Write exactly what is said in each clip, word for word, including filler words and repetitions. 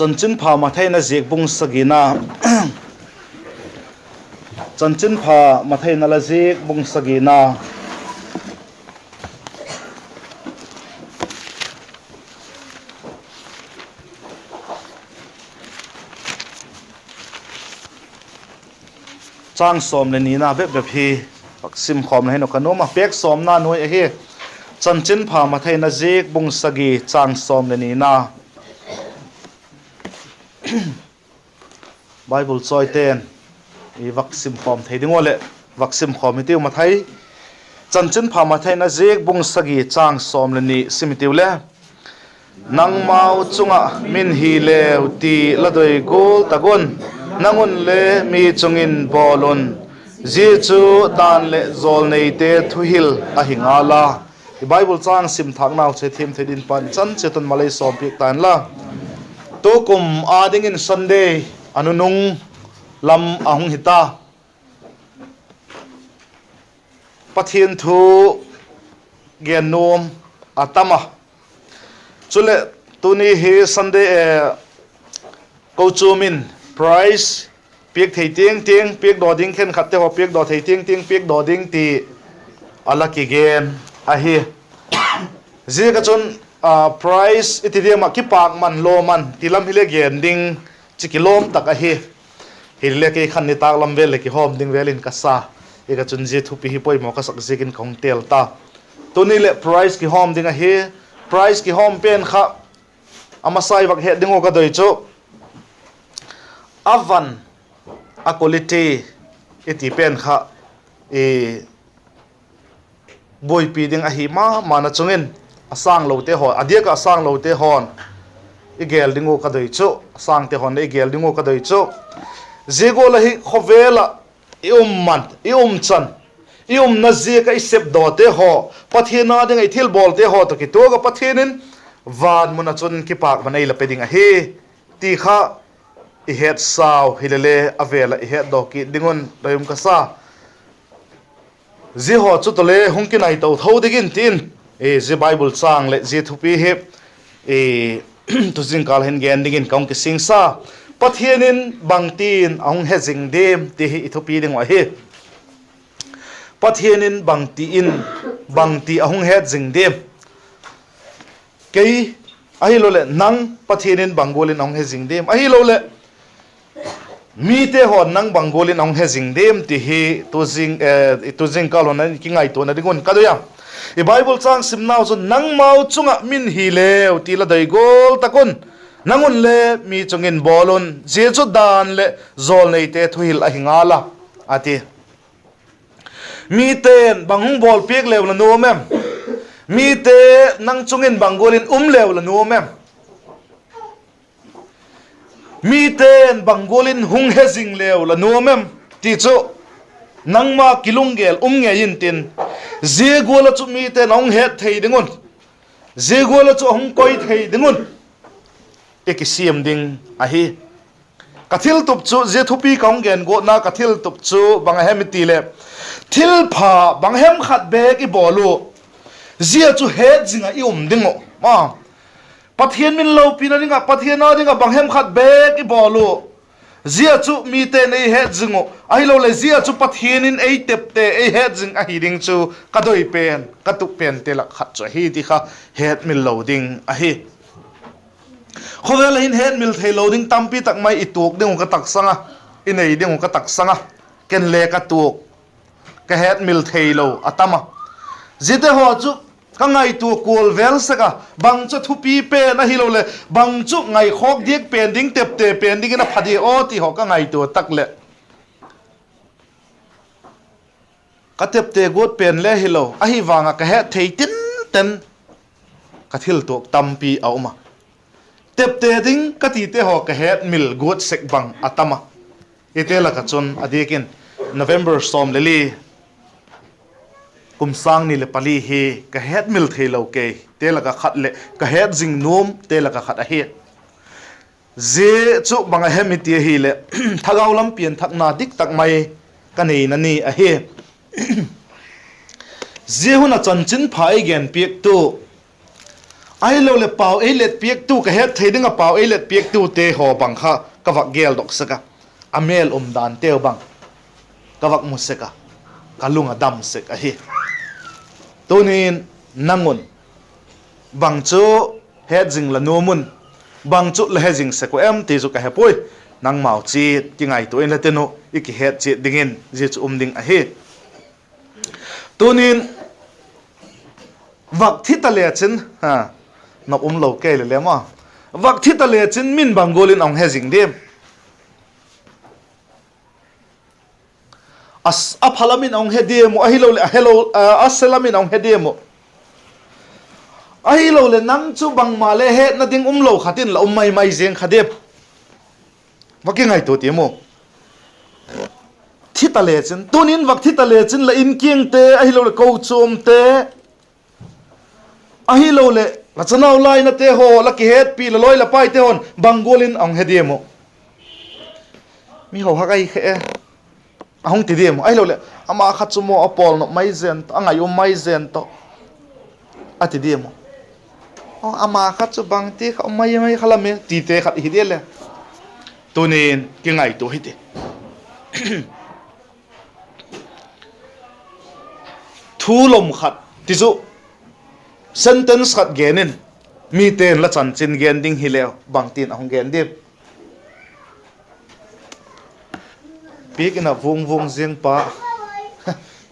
Chanchinpha Mathai in a ziak bung sagina. Chanchinpha Mathai in a la ziak bung sagina. Châng sawm leh nina bep bep hi vak simkhawm la hin u ka nuam a, pêk sawmna nuai ahi. Chanchinpha Mathai in a ziak bung sagi châng sawm leh nina. Bible chawite'n i vak simkhawm thei ding ua leh vak simkhawm hitiu. Mathai, Chanchinpha Mathai in a ziak bung sagi châng sawm leh ni sim hitiu le. Nangmau chung ah min hi leu ti la doi gual tak un, nang un le mi chung in bawl un; zia chu dan leh jawlneite thuhil ahi ngal a. I Bible châng sim thâknau chu thiam thei dingin Pa'n i chan chiat un mal ei sawmpiak ta inla. Tukum â dingin Sunday a nunung lam a hung hi ta. Pathian thu gen nuam a tam a. Chuleh tuni hi Sunday, eh, kochuam in prize piak thei tiang tiang, piakdaw ding, khenkhatte haw piakdaw thei tiang tiang piakdaw ding ti a la kigen ahi. Ziak ah chun, ah, prize i ti diam ah kipâkman lawman ti lam hile gen ding chi kilawm tak ahi. Hile kei khan nitâk lam vel leh kihawm ding vel in ka sa. Ziak ah chun zia thupi hi poimaw ka sak ziakin ka hung têl ta. Tuni leh prize kihawm ding ahi. Prize kihawm pen kha a masa i vak het ding uh ka doi chu, a van, a quality i ti pen kha, i buaipi ding ahi ma ma na chung in, a sânglote haw, a diak ah a sânglote haw'n i gel ding uh ka doi chu, a sângte haw'n le i gel ding uh ka doi chu. Zia gual ahi khawvel ah i um man, i um chan, i umna ziak ah i sepdawte haw, Pathian â ding ah i thilbawlte haw tawh kituak ah Pathian in van mun ah chun kipâkman ei la pe ding ahi ti kha i hetsau hile le a vêl ah i hetdaw kit ding un doi um ka sa. Zia haw chu tawh le hung kinai to tho dingin ti in, zia Bible châng leh zia thupi hi tu zingkal hin gen dingin ka hung kisingsa. Pathian in bangti'n a hung he zing diam ti hi i thupi ding uh ahi. Pathian in bangti in, bangti a hung het zing diam? Kei, ahiloleh nang, Pathian in bang gual in a hung he zing diam? Ahiloleh mite haw'n nang bang gual in a hung he zing diam ti hi tu zingkal hun ah i kingaituana ding un ka doi a. I Bible châng simnau chun, nangmau chung ah min hi leu ti la doi gual tak un, nang un le mi chung in bawl un; zia chu dan leh jawlneite thuhil ahi ngal a, a ti. Mite'n bang hung bawlpiak leu la nuam em? Mite nang chung in bang gual in um leu la nuam em? Mite'n bang gual in hung he zing leu la nuam em? Ti chu nangma kilunggel um ngei intin, zia gual ah chu mite'n a hung het thei ding un, zia gual ah chu a hung koi thei ding un i kisiam ding ahi. Ka thiltup chu, zia thupi ka hung gen guatna ka thiltup chu bang a hem i ti leh, thilpha bang hem khat bêk i bawl u, zia chu het zing ah i um ding uh. Pathian min lopina ding ah, Pathian â ding ah bang hem khat bêk i bawl u, zia chu mite'n ei het zing uh, ahiloleh zia chu Pathian in ei tepte ei het zing ahi ding chu ka doi pen, ka tup pente lak khat chu ahi ti kha hetmil lo ding ahi. Khawvel ah hin hetmil theilo ding tampi tak mai i tuak ding uh ka taksang a, i nei ding uh ka taksang a, ken le ka tuak, ka hetmil theilo a tam a. Ziate haw chu ka ngaitua kual vel sek a, bang chu thupi pen ahiloleh bang chu ngaikhawk diak pen ding, tepte pen dingin a pha dia aw ti haw ka ngaitua tak leh, ka tepte guat pen le hilo ahi vang ah ka het thei tinten ka thiltuak tampi a um a. Tepte ding ka tite haw ka hetmil guat sek bang a tam a. Hite lak ah chun a diak in November sawm le li, kum sâng ni leh pali hi ka hetmil theilo keite lak ah khat leh ka het zing nuamte lak ah khat ahi. Zia chu bang a hem i ti ahileh, thagau lam pianthakna dik tak mai ka neina ni ahi. Zia hun ah chanchinpha ei genpiaktu Ahiloleh pau ei let piaktu, ka het thei ding ah pau ei let piaktute haw bang kha ka vak geldok sek a, a mêl umdanteu bang ka vak mu sek a, ka lung a dam sek ahi. Tuni'n nang un bang chu het zing la nuam un, bang chu la he zing sek uh em ti chu ka he puai. Nangmau chiat kingaitua inla tin uh i kihet chiat dingin zia chu um ding ahi. Tuni'n vak thi ta lechin, nop um lo kei le le maw, vak thi ta lechin min bang gual in a hung he zing diam? A pha lam in a hung he diam uh, ahiloleh a se lam in a hung he diam uh? Ahiloleh nang chu bangma le hetna ding um lo khat in la um mai mai ziang kha diam? Va kingaitua tiam u. Thi ta lechin, tuni'n vak thi ta lechin la inkiangte, ahiloleh kochuamte, ahiloleh la chanau lainate haw, la kihetpi, la lawi la paite haw'n bang gual in a hung he diam uh? Mi ho hak ahi khe e, a hung ti diam uh? Ahiloleh ama kha chu maw a pawlnop mai zen tawh, a ngai um mai zen tawh, a ti diam uh? Ama kha chu bangti kha um mai mai kha lam e tite khat i hi dia le. Tuni'n kingaitua hi ti. Thu lom khat ti chu, sentence khat gen in, mite'n la chanchin gen ding hileu bangtin a hung gen diam? Biakin a vuang vuang ziang pa,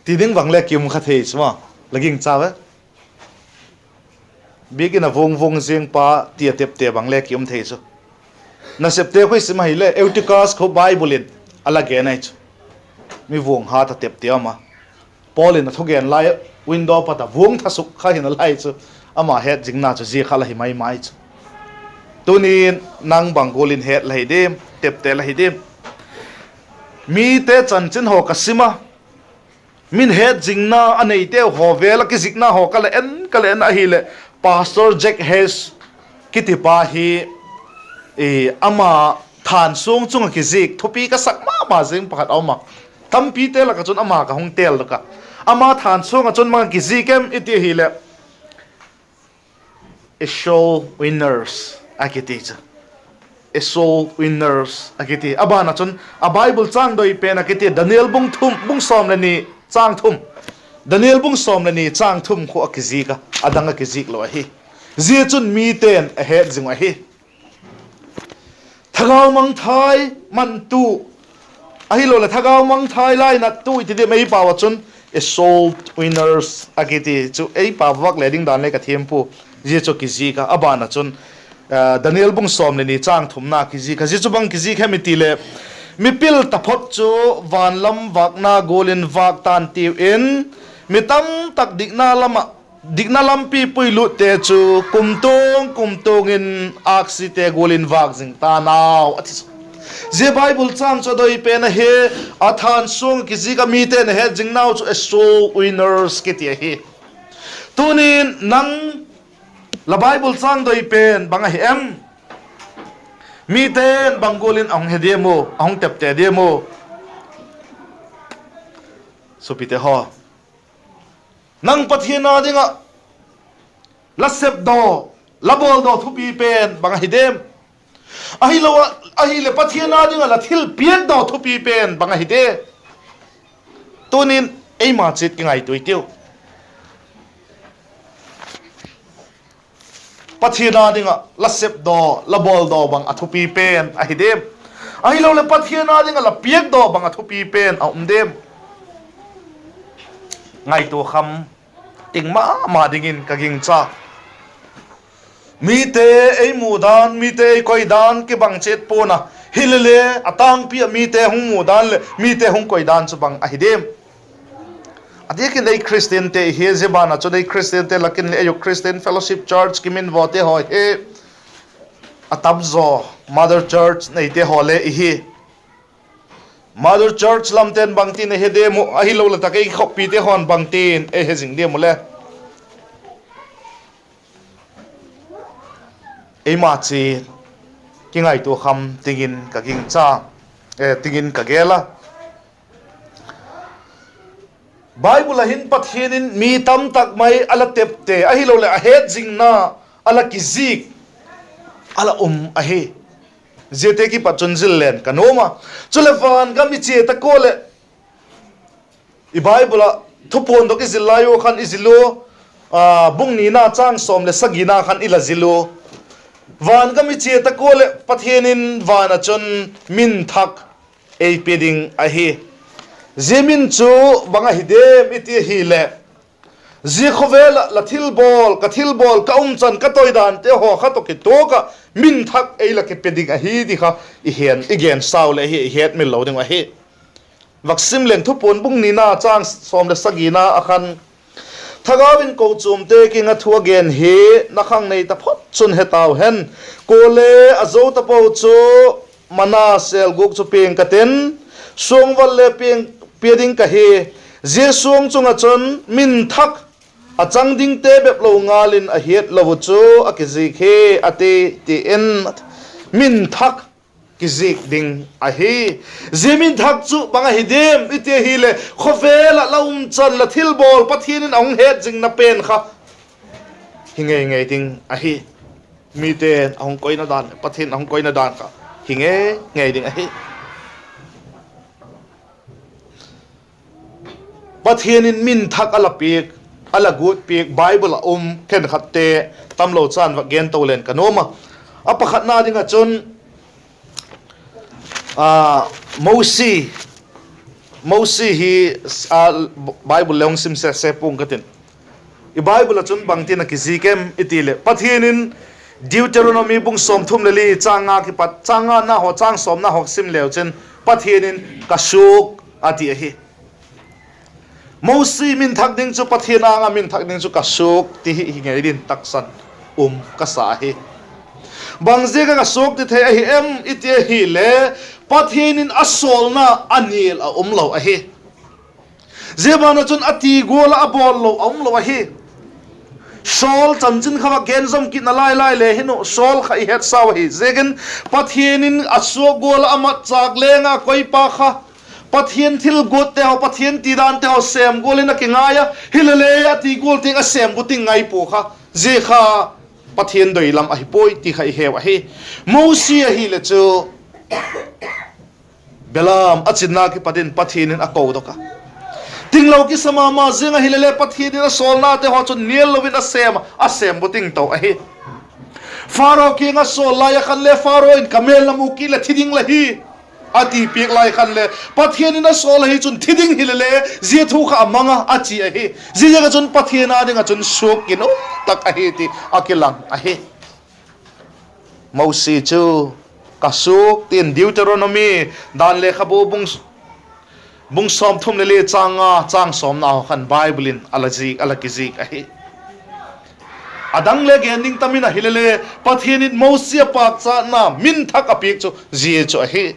ti ding bang le ki um kha thei chu maw, la gingcha ve. Biakin a vuang vuang ziang pa ti a tepte bang le ki um thei chu. Nasepte khoi sim ahileh Eutychus khu Bible in a la gen ahi chu. Mi vuang hat a tepte um a. Paul in a thugen lai window pat a vuang thasuk kha hi nalai chu. Ama hetzingna chu zia kha la hi mai mai chu. Tuni'n nang bang gual in het la hi diam, tepte la hi diam? Mite chanchin haw ka sim a, min hetzingna a neiteu haw vêl ah kizikna haw ka la en, ka la en ahileh, Pastor Jack Hess kitipa hi, ama thansuang chung ah kizik thupi ka sak ma ma zing pakhat a um a. Tampite lak ah chun ama ka hung têldok a. Ama thansuang ah chun bang a kizik em i ti ahileh, A soul winners a kiti chu. A soul winners a kiti. A ban ah chun a Bible châng doi pen a kiti, Daniel bung sawm le ni châng thum. Daniel bung sawm le ni châng thum khu a kizik a, a dang a kizik lo ahi. Zia chun mite'n a het zing uh ahi. Thagau mangthai mantu, ahiloleh thagau mangthai lainattu i ti diam ei pau ah chun, a soul winners a kiti chu ei pau vak le ding dan le ka thiam pua. Zia chu kizik a, a ban ah chun Daniel bung sawm le ni châng thumna kizik a. Zia chu bang kizik hem i ti leh, mipil taphot chu van lam vâkna gual in vâk ta'n tiu in, mi tamtak dikna lampi puilutte chu kumtuang kumtuang in âksite gual in vâk zing ta'n au, a ti. Zia Bible châng chu a doi pen ahi. A thansuang a kizik a, mite'n a het zingnau chu a soul winners kiti ahi. Tuni'n nang la Bible châng doi pen bang ahi em? Mite'n bang gual in a hung he diam u, a hung tepte diam u? Supite haw, nang Pathian â ding ah la sepdaw, la bawldaw thupi pen bang ahi diam? Ahiloleh Pathian â ding ah la thilpiakdaw thupi pen bang ahi diam? Tuni'n eima chiat kingaitua i tiu. Pathian â ding ah la sepdaw, la bawldaw bang a thupi pen ahi diam? Ahiloleh Pathian â ding ah la piakdaw bang a thupi pen a um diam? Ngaitua kham ting ma ma dingin ka gingcha. Mite ei mu dan, mite ei koi dan kibang chiat pua'n a, hilele a tângpi ah mite hung mu dan leh mite hung koi dan chu bang ahi diam? A diak in ei Khristiante i hi, zia ban ah chun ei Khristiante lak in le ei uh Christian Fellowship Church kiminvawte haw hi a tam zaw Mother Church neite haw le i hi. Mother Church lamte'n bangtin ei he diam uh, ahiloleh tak ei khawppite haw'n bangtin ei he zing diam uh le? Eima chiat kingaitua kham tingin ka gingcha, tingin ka gel a. Bible ah hin Pathian in mi tamtak mai a la tepte, ahiloleh a hetzingna a la kizik, a la um ahi. Ziate kipat chun zil len ka nuam a. Chuleh van gam i chia ta kua leh, i Bible ah Thupuandok i zil lai u khan i zil ua, bung nina châng sawm leh sagina khan i la zil ua. Van gam i chia ta kua leh Pathian in van ah chun min thak ei pe ding ahi. Zia min chu bang ahi diam i ti ahileh, zia khawvel ah la thilbawl, ka thilbawl, ka umchan, ka toidante haw kha tawh kituak ah min thak ei la kipe ding ahi ti kha i gen sau leh hi i hetmil lo ding uh ahi. Vak sim leng, Thupuan bung nina châng sawm leh sagina ah khan, Thagau in kochuamte kiang ah thu a gen hi na khang nei taphot chun he tau hen. Kuale a zo tapo chu mana sêl guk chu piang ka tin, suangval le piang, pia ding ka hi. Zia suang chung ah chun min thak a chang dingte bep lo ngal in a hiat lo uh chu a kizik hi, a ti, ti in min thak kizik ding ahi. Zia min thak chu bang ahi diam i ti ahileh, khawvel ah la umchan, la thilbawl, Pathian in a hung het zingna pen kha hi ngei ngei ding ahi. Mite'n a hung koina dan, Pathian a hung koina dan kha hi ngei ngei ding ahi. Pathian in min thak a la piak, a la guat piak Bible ah um khenkhatte tamlo chan vak gen to len ka nuam a. A pakhatna ding ah chun, Mosi, Mosi hi, Bible le hung sim sese pua'ng ka tin. I Bible ah chun bangtin a kizik em i ti leh, Pathian in Deuteronomy bung sawmthum le li châng nga kipat, châng ngana haw, châng sawmna haw sim leu chin, Pathian in ka suak a ti ahi. Mosi min thak ding chu, Pathian âng ah min thak ding chu ka suak ti hi hi ngei din taksan um ka sa ahi. Bangziak ah ka suak ti thei ahi em i ti ahileh, Pathian in a sawlna a nial a um lo ahi. Zia ban ah chun a ti gual ah a bawl lo a um lo ahi. Saul chanchin kha va gen zom kitna lai lai le hin u, Saul kha i hetsau ahi ziakin, Pathian in a suak gual ah a matchâk leng a koipa kha, Pathian thil guatte haw, Pathian tidante haw sêm gual in a kingai a, hilele a ti gual tiang a sêm bu ting ngai pua kha, zia kha Pathian doi lam ahi puai ti kha i heu ahi. Mosi ahileh chu belam a chinna kipat in Pathian in a kodok a, tinglo kisa ma ma ziang ahilele Pathian in a sawlnate haw chun nial lo in a sêm a, a sêm bu ting to ahi. Pharaoh kiang a sawl lai ah khan le Pharaoh in ka mêl la mu kit leh thi ding la hi, a ti piak lai khan le Pathian in a sawl ahi chun thi ding hilele zia thu kha a mang a, a chi ahi. Ziaziak ah chun Pathian â ding ah chun suak ginum tak ahi ti a kilang ahi. Mosi chu ka suak tin Deuteronomy, Dan Lekhabu bung sawmthum le li châng nga, châng sawmna haw khan Bible in a la zik, a la kizik ahi. A dang le gen ding tam in ahilele, Pathian in Mosi a pâkchatna min thak a piak chu zia chu ahi.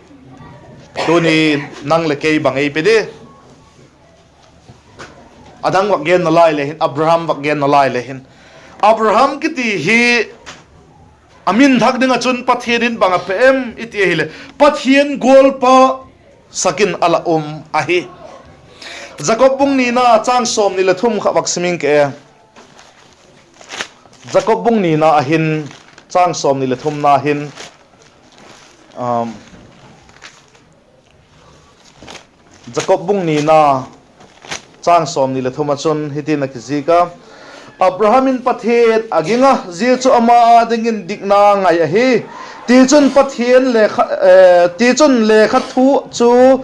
Tuni nang leh kei bang ei pe di? A dang vak gen nalai le hin, Abraham vak gen nalai le hin, Abraham kiti hi a min thak ding ah chun Pathian in bang a pe em i ti ahileh, Pathian gualpa sak in a la um ahi. Jakob bung nina châng sawmni le thum kha vak sim ing ke. Jakob bung nina ah hin, châng sawmni le thumna hin, Jakob bung nina châng sawmni le thum ah chun hitin a kizik a: Abraham in Pathian a ging a, zia chu ama â dingin dikna ngai ahi. Tichun Pathian, tichun lekha thu chu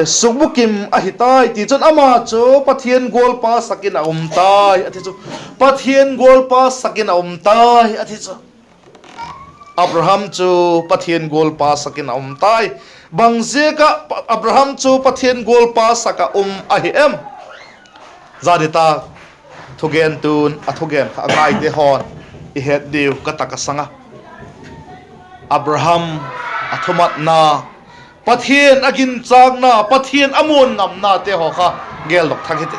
sukbukim ahi tai. Tichun ama chu Pathian gualpa sak in a um tai, a ti chu. Pathian gualpa sak in a um tai, a ti chu. Abraham chu Pathian gualpa sak in a um tai. Bangziak ah Abraham chu Pathian gualpa sak ah um ahi em? Zani tak thugentu'n a thugen kha a ngaite haw'n i het diu ka tak a sang a. Abraham a thumatna, Pathian a ginchâkna, Pathian a muanngamnate haw kha geldok thak hi ti.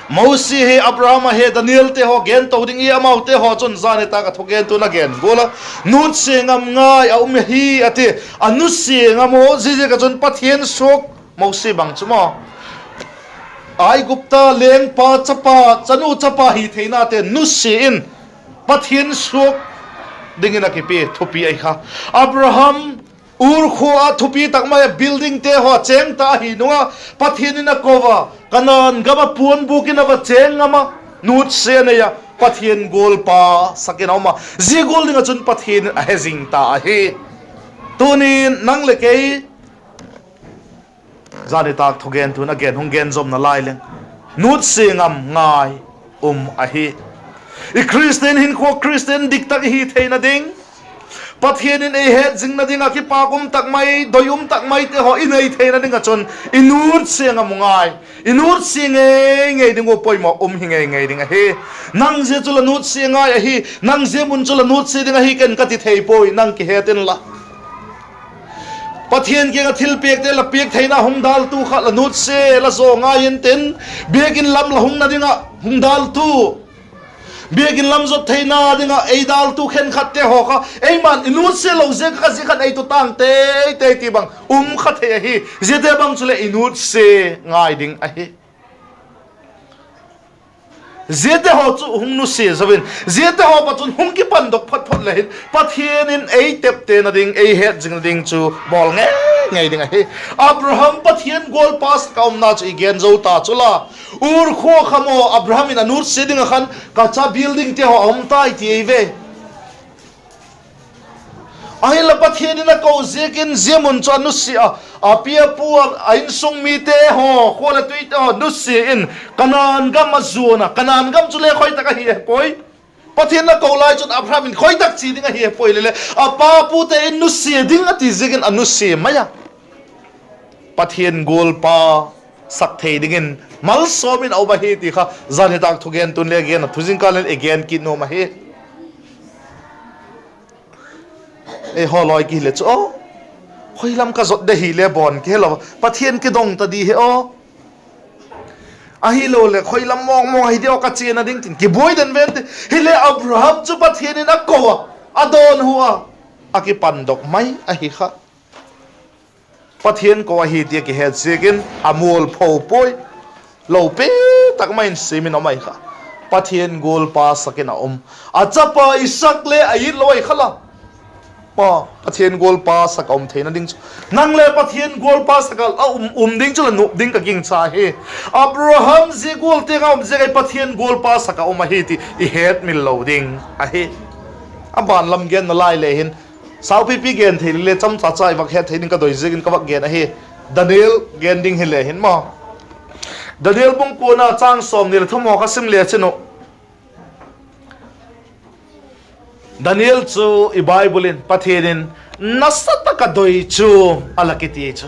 Mosi hi, Abraham ahi, Danielte haw gen to ding i, amaute haw chun zani tak a thugentu'n a gen gual a, nusia ngam ngai a um ahi a ti. A nusia ngam u, ziaziak ah chun Pathian suak Mosi bang chu maw, Aigupta lengpa chapa, chanu chapa hi theinate nusia in Pathian suak dingin a kipia thupi ahi kha. Abraham Ur khua ah thupi tak mai a buildingte haw chêng ta ahi nung ah, Pathian in a ko a, Kanaan gam ah puanbûk in a va chêng ngam a, nutsia nei a, Pathian gualpa sak in a um a, zia gual ding ah chun Pathian in a he zing ta ahi. Tuni'n nang leh kei, zan nitâk thugentu'n a gen hung gen zawm nalai leng, nutsia ngam ngai um ahi. I Khristian hinkhua, Khristian diktak i hi theina ding, Pathian in ei hetzingna ding ah kipâk um tak mai, doi um tak maite haw i nei theina ding ah chun i nutsia ngam u ngai, i nutsia ngei ngei ding uh poimaw um hi ngei ngei ding ahi. Nang zia chu la nutsia ngai ahi, nang zia mun chu la nutsia ding ahi ken ka ti thei puai, nang kihet inla. Pathian kiang ah thilpiakte la piak theina hung dâltu kha la nutsia la zaw ngai intin, biakin lam la hungna ding ah hung dâltu, biakin lam zot theina ding ah ei dâltu khenkhatte haw kha eima'n i nutsia lo ziak ah ka zia khan ei tu tâng tei tei ti bang um kha thei ahi. Ziate bang chuleh i nutsia ngai ding ahi. Ziate haw chu hung nusia zo in, ziate haw pa chun hung kipandok phot phot le hin Pathian in ei teptena ding, ei hetzingna ding chu bawl ngei ngei ding ahi. Abraham Pathian gualpa sak a umna chu i gen zo ta chu la, Ur khua kha maw Abraham in a nutsia ding ah khan ka cha buildingte haw a um tai ti ei ve. Ahinla Pathian in a ko ziakin zia mun chu a nusia a, a pi a pu a, a insung mite haw, khua leh tuite haw nusia in Kanaan gam a zuan a, Kanaan gam chu le khoi tak ahi puai. Pathian in a ko lai chun Abraham in khoi tak chia ding ahi puai le le, a pa pute in nusia ding a ti ziakin a nusia mai a. Pathian gualpa sak thei dingin malsawm in a um ahi ti kha zan nitâk thugentu'n le gen a, thu zingkal in i gen kit nuam ahi. Eihaw lawi ki hile chu aw, khoi lam ka zot de hile bawn kihelo, Pathian kidong ta di hi aw. Ahiloleh khoi lam mawng mawng ahi di aw ka chiana ding tin kibuai den ven ti hile, Abraham chu Pathian in a ko a, a dawnhu a, a kipandok mai ahi kha. Pathian ko ahi ti a kihet ziakin a mualpho puai, lopi tak mai in sim in a um ahi kha. Pathian gualpa sak in a um, a chapa Isak le a it lo ahi kha la. Pathian gualpa sak a um theina ding chu, nang le Pathian gualpa sak a um, um ding chu la nop ding ka gingcha hi. Abraham zia gual tiang a um ziak ahi, Pathian gualpa sak a um ahi ti i hetmil lo ding ahi. A ban lam gen nalai le hin, saupipi gen thei le le chamchacha i vak het thei ding ka doi ziakin ka vak gen ahi. Daniel gen ding hile hin maw, Daniel bung kuana châng sawmni leh thum haw kha sim le chin uh, Daniel chu i Bible in Pathian in nasa tak a doi chu a la kiti chu,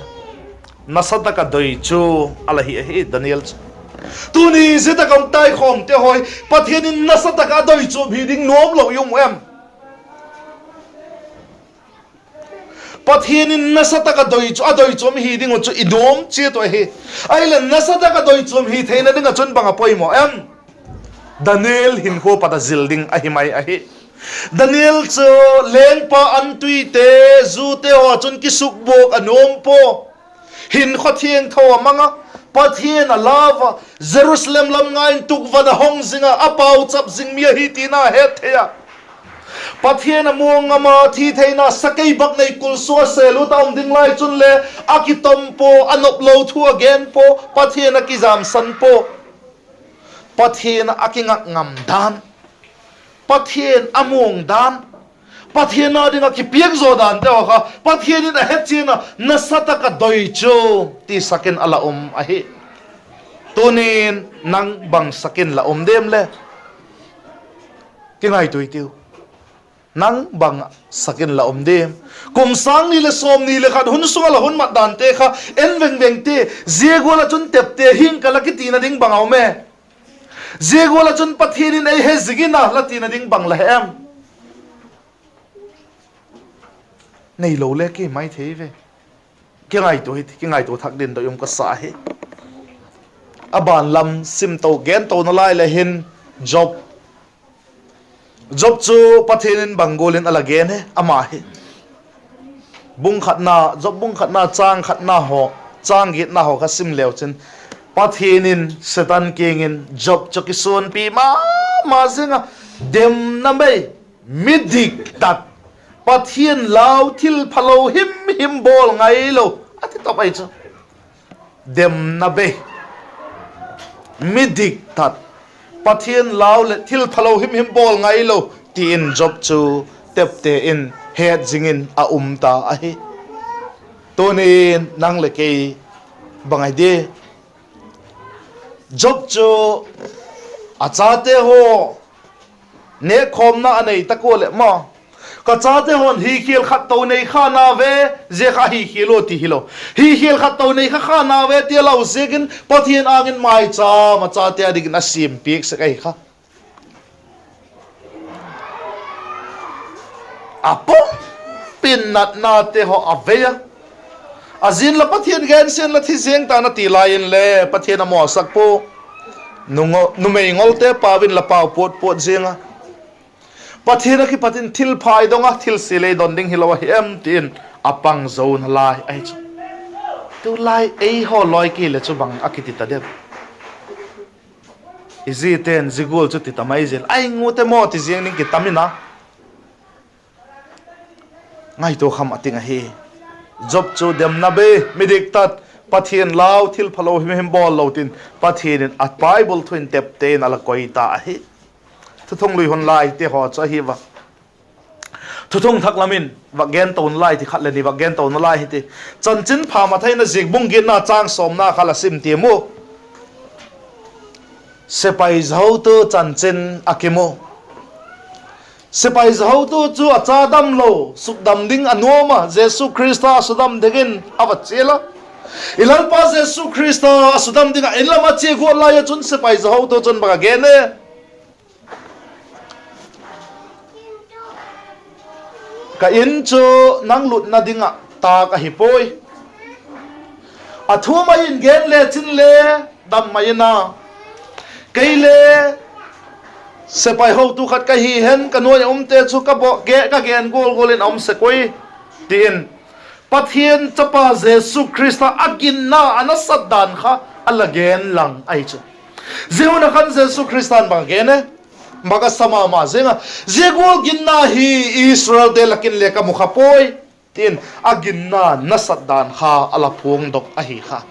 nasa tak a doi chu a la hi ahi Daniel chu. Tuni zia tak a um taikhawmte haw hi Pathian in nasa tak a doi chu hi ding nuam lo i um em? Pathian in nasa tak a doi chu, a doi chuam hi ding uh chu i nuam chiat uh ahi. Ahileh nasa tak a doi chuam hi theina ding ah chun bang a poimaw em? Daniel hinkhua pat a zil ding ahi mai ahi. Daniel chu lengpa antuite, zute haw chun kisukbuak a nuam pua. Hinkhua thiangtho a mang a, Pathian a lau a, Jerusalem lam nga in tukvan a hong zing a, a pauchap zing mi ahi tina het thei a. Pathian a muang ngam a, thi theina sakei bak nei kul sua sel ut a um ding lai chun le a kitom pua, a nop lo thu a gen pua, Pathian a kizamsan pua. Pathian a kingak ngam dan, Pathian a muang dan, Pathian â ding ah kipiak zaw dante haw kha Pathian in a hechian a, nasa tak a doi chu, ti sak in a la um ahi. Tunin nang bang sak in la um diam le? Kingaituai tiu. Nang bang sak in la um diam? Kum sâng ni leh sawmni leh khat hun sung ah la hun mat dante kha en veng veng ti, zia gual ah chun tepte hing ka la kitina ding bang a um e? Zia gual ah chun Pathian in ei he zing in a la tina ding bang la he em? Neilo le ki mai thei ve. Kingaitua hi, kingaitua thak ding doi um ka sa hi. A ban lam sim to gen to nalai le hin Job, Job chu Pathian in bang gual in a la gen e ama hi? Bung khatna, Job bung khatna châng khatna haw, châng giatna haw kha sim leu chin, Pathian in Satan kiang in Job chu kisuanpi ma ma ziang a, demna bei, midik tat, Pathian lau thil phalo him him bawl ngailo a ti top ahi chu. Demna bei, midik tat, Pathian lau leh thil phalo him him bawl ngailo, ti in Job chu tepte in het zing in a um ta ahi. Tuni'n nang leh kei bang ahi di? Job chu a chate haw nêkkhawmna a nei tak ua leh maw, ka chate haw'n hikhial khat to nei kha na ve, zia kha hikhial ua ti hilo. Hikhial khat to nei kha kha na ve ti a lau ziakin Pathian âng in maichâm a chate â dingin a siampiak sek ahi kha. A pumpi'n natnate haw a vei a, a zin la Pathian gensia'n la thi ziang ta'n a ti lai inle Pathian a mawsak pua. Numei ngolte pau in la pau puat puat ziang a, Pathian ah kipat in thil pha i dong a, thil sia lei don ding hilo ahi em ti in a pang zo nalai ahi chu. Tulai eihaw lawi kei leh chu bang a kiti ta dem? I zite'n zia gual chu ti ta mai zel, ai ngute maw ti ziang ding kitam in a. Ngaitua kham a ting ahi. Job chu demna bei, midik tat, Pathian lau thil phalo him him bawl lo tin Pathian in a Bible thu in tepte in a la koi ta ahi. Thuthunglui hun laite haw chu ahi va. Thuthung thak lam in vak gen to nalai ti khat leh ni vak gen to nalai hi ti. Chanchinpha Mathai na ziak bung giatna châng sawmna kha la sim tiam u. Sepai zahotu chanchin a kimu. Sepai zahotu chu a cha damlo, sukdam ding a nuam a, Jesu Khrista a sudam dingin a va chial a. I Lalpa Jesu Khrista a sudam ding ah in lam a chia guat lai ah chun sepai zahotu chun bang a gen e? Ka in chu nang lutna ding ah tâk ahi puai. A thu mai in gen lechin le dam mai in a, kei le sepai hotu khat ka hi hen, ka nuai a umte chu ka gen gual gual in a um sek ui, ti in Pathian chapa Jesu Khrista a ginna a nasat dan kha a la gen lang ahi chu. Zia hun a khan Jesu Khrista'n bang a gen e? Bang a sa ma ma ziang a, zia gual ginna hi Israelte lak in le ka mu kha puai, ti'n a ginna nasat dan kha a la phuangdok ahi kha.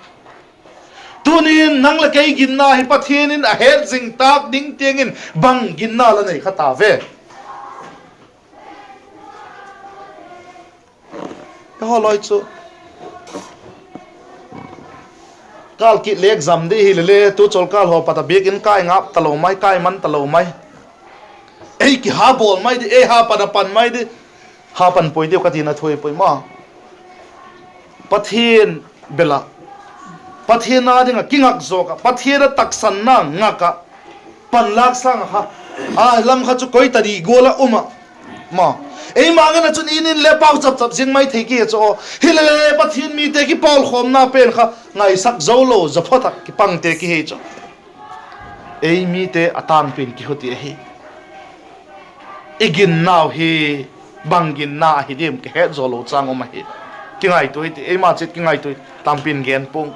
Tuni'n nang leh kei ginna hi Pathian in a het zing tâk ding tiang in bang ginna la nei kha ta ve? Ka haw lawi chu kâl kit lek zam di hile le, tu chawlkâl haw pat a biak in kai ngap talo mai, kai man talo mai. Ei kiha bawl mai di, ei ha pan a pan mai di, ha pan puai diu ka tina thu hi puai maw. Pathian bel ah, Pathian â ding ah kingak zawk ah, Pathian a taksanna ngak ah, panlâk sâng ah kha, a lam kha chu koi ta di gual ah um ah, maw. Eima ngen ah chun in in le pauchap chap ziang mai thei ki chu aw. Hile le Pathian mite kipawlkhawmna pen kha ngaisak zo lo, zaw phot ah kipangte ki hi chu. Ei mite a tângpi'n kihuti ahi. I ginnau hi bang ginna ahi diam kihet zaw lo châng um ahi. Kingaitua hi ti, eima chiat kingaitua hi, tampi'n gen pua'ng.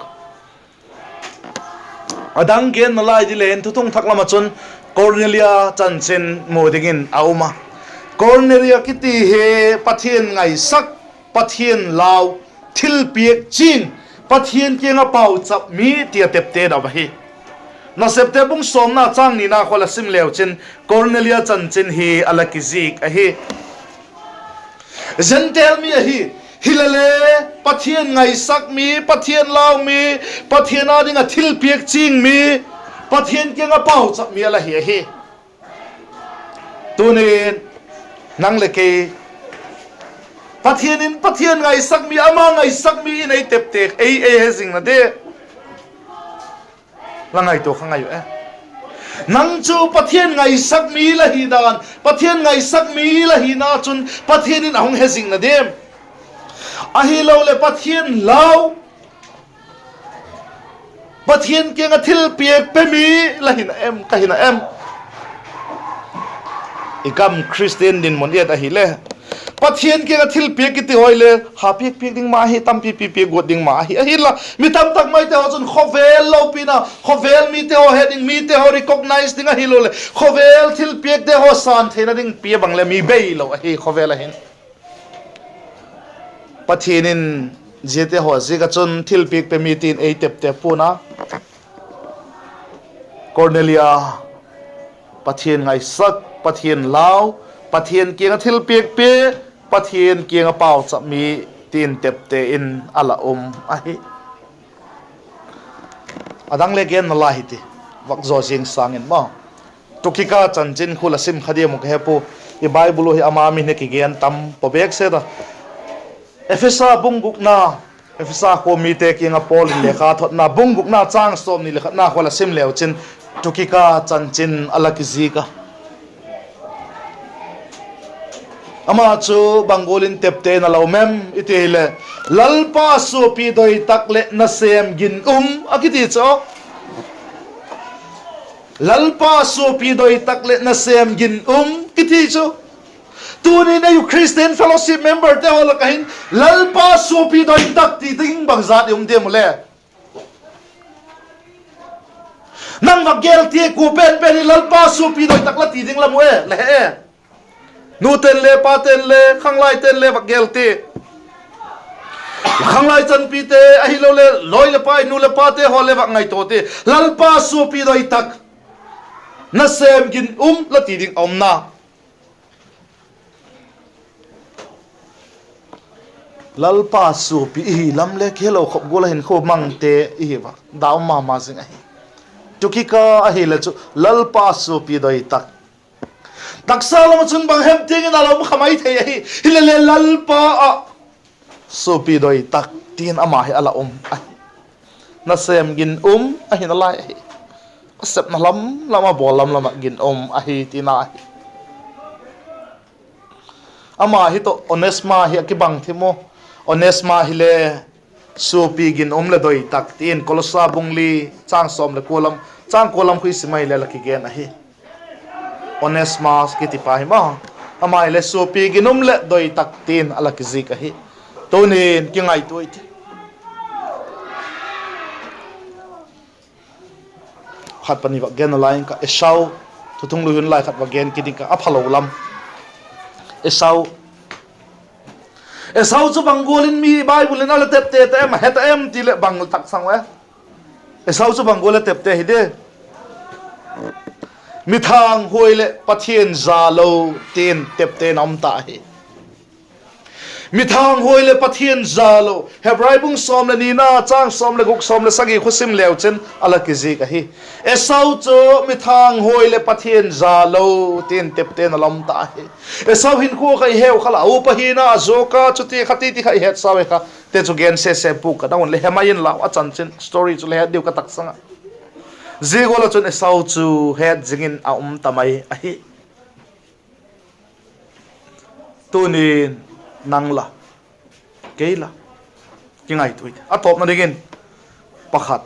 A dang gen nalai di le hin Thuthung Thak lam ah chun Kornelia chanchin mu dingin a um a. Kornelia kiti hi Pathian ngaisak, Pathian lau, thilpiak ching, Pathian kiang ah pauchap mi ti a tepte dau ahi. Nasepte bung sawmna châng nina khaw la sim leu chin Kornelia chanchin hi a la kizik ahi. Gentile mi ahi, hile le Pathian ngaisak mi, Pathian lau mi, Pathian â ding ah thilpiak ching mi, Pathian kiang ah pauchap mi a la hi ahi. Tuni'n nang leh kei Pathian in Pathian ngaisak mi, ama ngaisak mi in ei tepte, ei, ei hezingna di la ngaitua kha ngai u e. Nang chu Pathian ngaisak mi la hi dan, Pathian ngaisak mi la hina chun Pathian in a hung hezingna diam? Ahiloleh Pathian lau, Pathian kiang ah thilpiak pe mi la hina em, ka hina em? I gam Khristian dinmun i et ahile, Pathian kiang ah thilpiak kiti haw le ha piak piak ding ma ahi, tampi pi piak guat ding ma ahi. Ahinla mi tam tak maite haw chun khawvel lopina, khawvel mite haw he ding, mite haw recognize ding ahiloleh khawvel thilpiakte haw sân theina ding pia bang le mi bei lo ahi khawvel ah hin. Pathian in ziate haw ziak ah chun thilpiak pe mi tin ei tepte pua'n a. Kornelia, Pathian ngaisak, Pathian lau, Pathian kiang ah thilpiak pe, Pathian kiang ah pauchap mi tin tepte in a la um ahi. A dang le gen nalai hiti, vak zaw ziang sâng in maw. Tukika chanchin khu la sim kha diam uh ka he pua, i Bible uh hi ama min hi kigen tam pua bêk set a. Ephesa bung gukna, Ephesa khua mite kiang ah Paul in lekha thotna bung gukna châng sawmni leh khatna khu la sim leu chin, Tukika chanchin a la kizik a. Ama chu bang gual in tepte in a la um em i ti hileh, Lalpa suapi doi tak leh nasêm ginum a kiti chu. Lalpa suapi doi tak leh nasêm ginum kiti chu. Tuni'n ei u Christian Fellowship memberte haw lak ah hin Lalpa suapi doi tak ti ding bangzat i um diam u le? Nang vak gel ti, kua pen pen in Lalpa suapi doi tak la ti ding la mu e, la he e? Nute'n le, pate'n le, khanglaite'n le vak gel ti. La khanglai chanpite ahiloleh lawi leh pai, nu leh pate haw le vak ngaitua ti. Lalpa suapi doi tak, nasêm ginum la ti ding a um na. Lalpa suapi i hi lam le kihelo khop gual a hinkhua mangte i hi va, dau ma ma zing ahi. Tukika ahile chu Lalpa suapi doi tak. Taksa lam ah chun bang hem tiang in a la um kha mai thei ahi. Hilele Lalpa ah suapi doi tak tin ama hi a la um ahi. Nasêm ginum ahi nalai ahi. A sepna lam lam, a bawl lam lam ah ginum ahi tina ahi. Ama hi tawh Onesma hi a kibang thim u. Onesma hile suapi ginum leh doi tak ti in Kolosa bung li châng sawm leh kua lam, châng kua lam khu i sim ahile la kigen ahi. Onesma kitipa hi ma, ama hile suapi ginum leh doi tak ti in a la kizik ahi. Tuni'n kingaitua i ti. Khat pani vak gen nalai ing ka, Esau. Thuthunglui hun lai khat vak gen kit ing ka, a phalo lam. Esau. Esau chu bang gual in mi Bible in a la tepte ta em, a he ta em ti leh bang tak sang e? Esau chu bang gual a tepte hi di? Mithanghuai leh Pathian zalo tin tepte in a um ta ahi. Mithanghuai leh Pathian zalo, Hebrai bung sawm leh nina châng sawm leh guk, sawm leh sagi khu sim leu chin a la kizik ahi. Esau chu mithanghuai leh Pathian zalo tin tepte in a la um ta ahi. Esau hinkhua kha i heu kha la, upa hina a zuak a, chuti kha ti ti kha i het sau e kha. Te chu gen sese puk ka dang un le he mai inlau, a chanchin story chu le het diu ka taksang a. Zia gual ah chun Esau chu het zing in a um ta mai ahi. Tuni'n nang la, kei la, kingaitua i ti. A tawpna dingin pakhat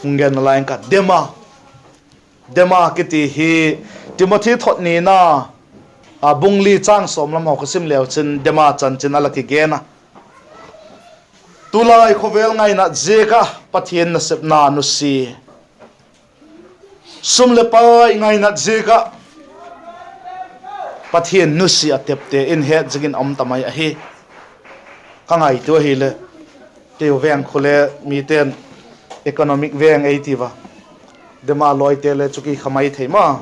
hung gen nalai ing ka, Dema. Dema kiti hi Timothi thot nina, a, bung li châng sawm lam haw ka sim leu chin Dema chanchin a la kigen a. Tulai khawvel ngainat ziak ah Pathian nasepna nusia, sum leh pai ngainat ziak ah Pathian nusia a tepte in het zing in a um ta mai ahi. Ka ngaitua ahileh, kei u veng khu le mite'n economic veng ei ti va, Dema lawite le chu ki kha mai thei ma,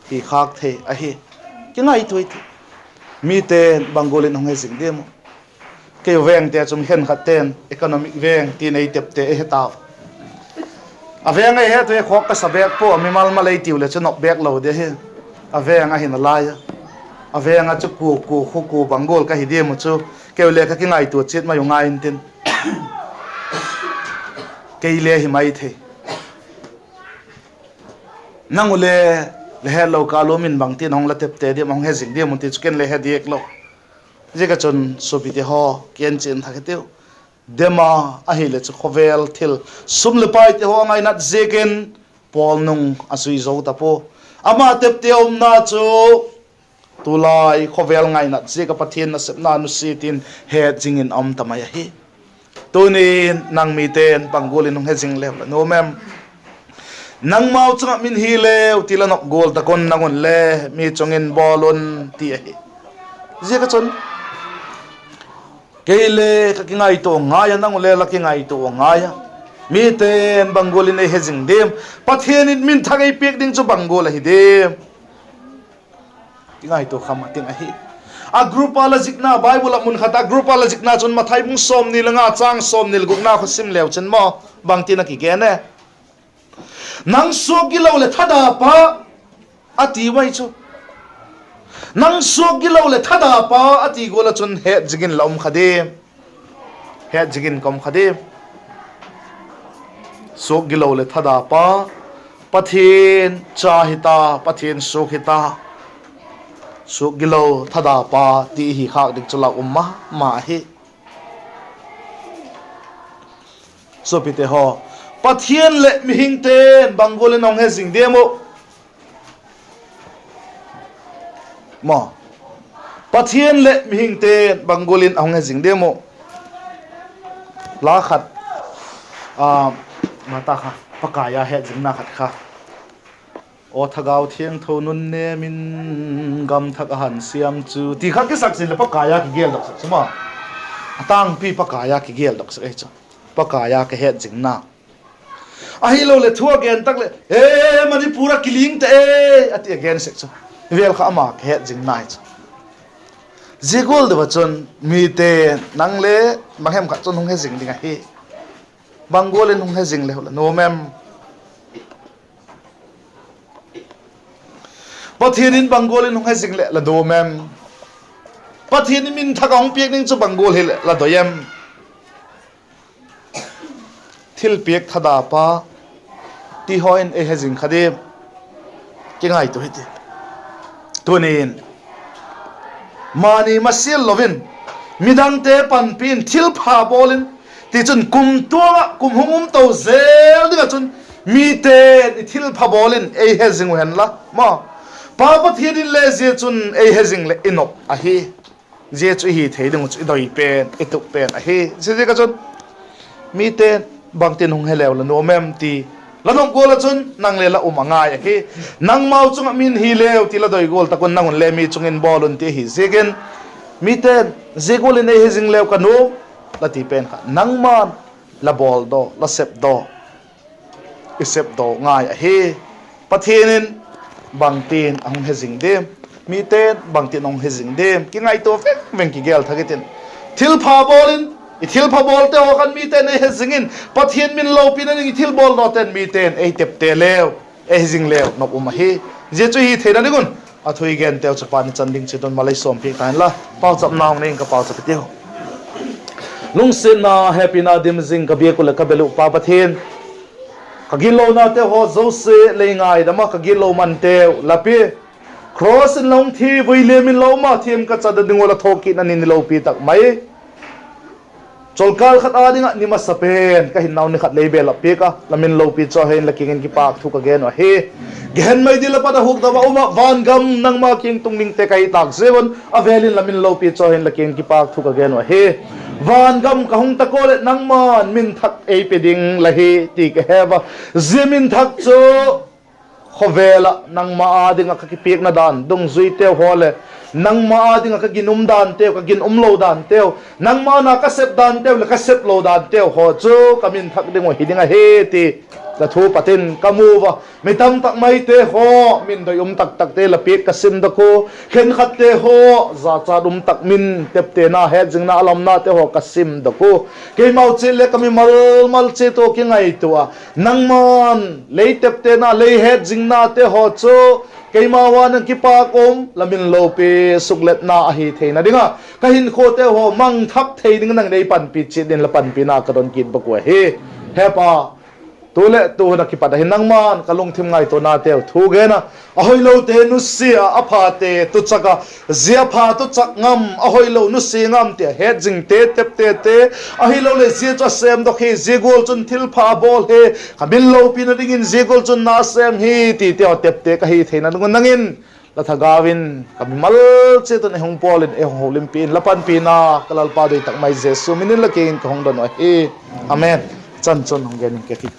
ki khâk thei ahi. Kingaitua i ti. Mite'n bang gual in hung he zing diam u? Kei u vengte chu mi khenkhatte'n economic veng tin ei tepte ei he tau. A veng ei het u e, khawk ka sa bêk pua, mimal mal ei tiu leh chu nop bêk lo di ahi. A veng ahi nalai a. A veng ah chu kua kua khu kua bang gual ka hi diam u chu, kei u le ka kingaitua chiat mai u ngai intin. Kei le hi mai thei. Nang u le, le hetlo kâl u min bangtin hung la tepte diam, hung he zing diam u ti chu ken le he diak lo. Ziak ah chun suapite haw, kienchian thak hitiu. Dema ahileh chu khawvel thil, sum leh paite haw a ngainat ziakin Paul nung a zui zo ta pua. Ama tepte umna chu tulai khawvel ngainat ziak ah Pathian nasepna nusia tin het zing in a um ta mai ahi. Tuni'n nang mite'n bang gual in hung he zing leu la nuam em? Nangmau chung ah min hi leu ti la nop gual tak un nang un le mi chung in bawl un ti ahi. Ziak ah chun, kei le ka kingaitua ngai a, nang u le la kingaitua ngai a, mite'n bang gual in ei he zing diam? Pathian in min thak ei piak ding chu bang gual ahi diam? Kingaitua kha ma ting ahi. A group a la zikna, Bible ah mun khat a group a la zikna chun Mathai bung sawmni le nga chang sawmni le gukna kha sim leu chun maw, bangtin a kigen e? Nang suak gilo leh thada pa, a ti mai chu. Nang suak gilo leh thada pa, a ti gual ah chun het zing in la um kha diam? Het zing in ka um kha diam? Suak gilo leh thada pa, Pathian cha hita, Pathian suak hita, suak gilo thada pa ti hi khâk ding chu la um ma ma ahi. Suapite haw, Pathian leh mihingte'n bang gual in a hung he zing diam uh? Maw, Pathian leh mihingte'n bang gual in a hung he zing diam uh? La khat, a, mata kha, Pakai a het zingna khat kha, Aw Thagau Thiangtho nun nêm in, gam thak a han siam chu, ti kha kisak zing leh Pakai a kigeldok sek chu maw. A tângpi Pakai a kigeldok sek ahi chu. Pakai a ka het zingna. Ahiloleh thu a gen tak leh, E, Manipur a kiling ta e, a ti a gen sek chu. Vêl kha ama ka het zingna hi chu. Zia gual deu ah chun mite'n nang le bang hem khat chun hung he zing ding ahi. Bang gual in hung he zing leu la nuam em? Pathian in bang gual in hung he zing leh la nuam em? Pathian in min thak a hung piak ding chu bang gual hileh la doi em? Thilpiak thada pa ti haw in ei he zing kha diam? Kingaitua hiti. Tuni'n, mani masial lo in, midangte panpi in thilpha bawl in, tichun kumtuang ah kum hung um to zel ding ah chun, mite'n i thilpha bawl in ei he zing uh hen la maw, Pa Pathian in le zia chun ei he zing leh i nop ahi. Zia chu i hi thei ding uh chu i doi pen, i tup pen ahi. Ziaziak ah chun, mite'n bangtin hung he leu la nuam em ti la nop gual ah chun nang le la um a ngai ahi. Nangmau chung ah min hi leu ti la doi gual tak un nang un le mi chung in bawl un ti ahi ziakin, mite'n zia gual in ei he zing leu ka nuam la ti pen kha nangma'n la bawldaw, la sepdaw, i sepdaw ngai ahi. Pathian in bangtin a hung he zing diam? Mite'n bangtin a hung he zing diam? Kingaitua veng veng kigel thak i tin. Thilpha bawl in, i thilpha bawlte haw khan mite'n ei he zing in, Pathian min lopina ding i thil bawldawte'n mite'n ei tepte leu, ei he zing leu nop um ahi. Zia chu hi theina ding un a thu i genteu chu Pa'n i chan ding chiat un malei sawmpiak ta inla, pauchapna hung nei ing ka, pauchap i tiu. Lungsiatna, hepina dim zing ka biak uh leh ka bel uh Pa Pathian, ka gitlonateu haw zosia lei ngaidam ah ka gitlo manteu la pia. Cross in la hung thi, vuiliam in la um a, thiam ka chat ding ua la thawkitna ni ni lopi tak mai, cholkâl khat â ding ah ni masa pen ka hinnau ni khat lei bel la piak a, la min lopi chawi hen la kiang in kipâk thu ka gen uh ahi. Gehen mei dil a pat a hukdam a um ah, van gam nangma kiang tung dingte ka hi tâk ziak un a vêl in la min lopi chawi hen la kiang in kipâk thu ka gen uh ahi. Van gam ka hung tak ua leh nangma'n min thak ei pe ding la hi ti ka he ua. Zia min thak chu khawvel ah nangma â ding ah ka kipiakna dan dungzuiteu haw leh, nangma â ding ah ka ginum danteu, ka ginum lo danteu, nangma'n a ka sep danteu leh ka sep lo danteu haw chu ka min thak ding uh hi ding ahi ti la thu pat in ka mu ua. Mi tam tak maite haw, min doi um tak takte la piak ka simdok ua. Khenkhatte haw, zachat um tak min teptena, hetzingna, a lamnate haw ka simdok ua. Keimau chiat leh ka mimal mal chiat uh kingaitua a, nangma'n lei teptena, lei hetzingnate haw chu keimau â ding ah kipâk um, la min lopi sukletna ahi theina ding ah ka hinkhuate haw mang thak thei ding nang nei panpi chiat dingin la panpina ka don kit bak uh ahi. He Pa, tu leh tu hun ah kipat ahi nangma'n ka lungthim ngaituanateu thu gen a, a hoilote nusia a, a phate tuchak a, zia pha tuchak ngam, a hoilo nusia ngam ti a hetzingte, teptete, ahiloleh zia chu a sêmdok hi, zia gual chun thilpha a bawl hi, ka min lopina dingin zia gual chun na a sêm hi tite haw tepte ka hi theina ding un nang in la thagau in ka mimal chiat un ei hung pawl in ei hung holimpi in, la panpina ka Lalpa doi tak mai Jesu min in la kiang in ka hung don uh ahi. Amen. Chan chun hung gen ing ka ti.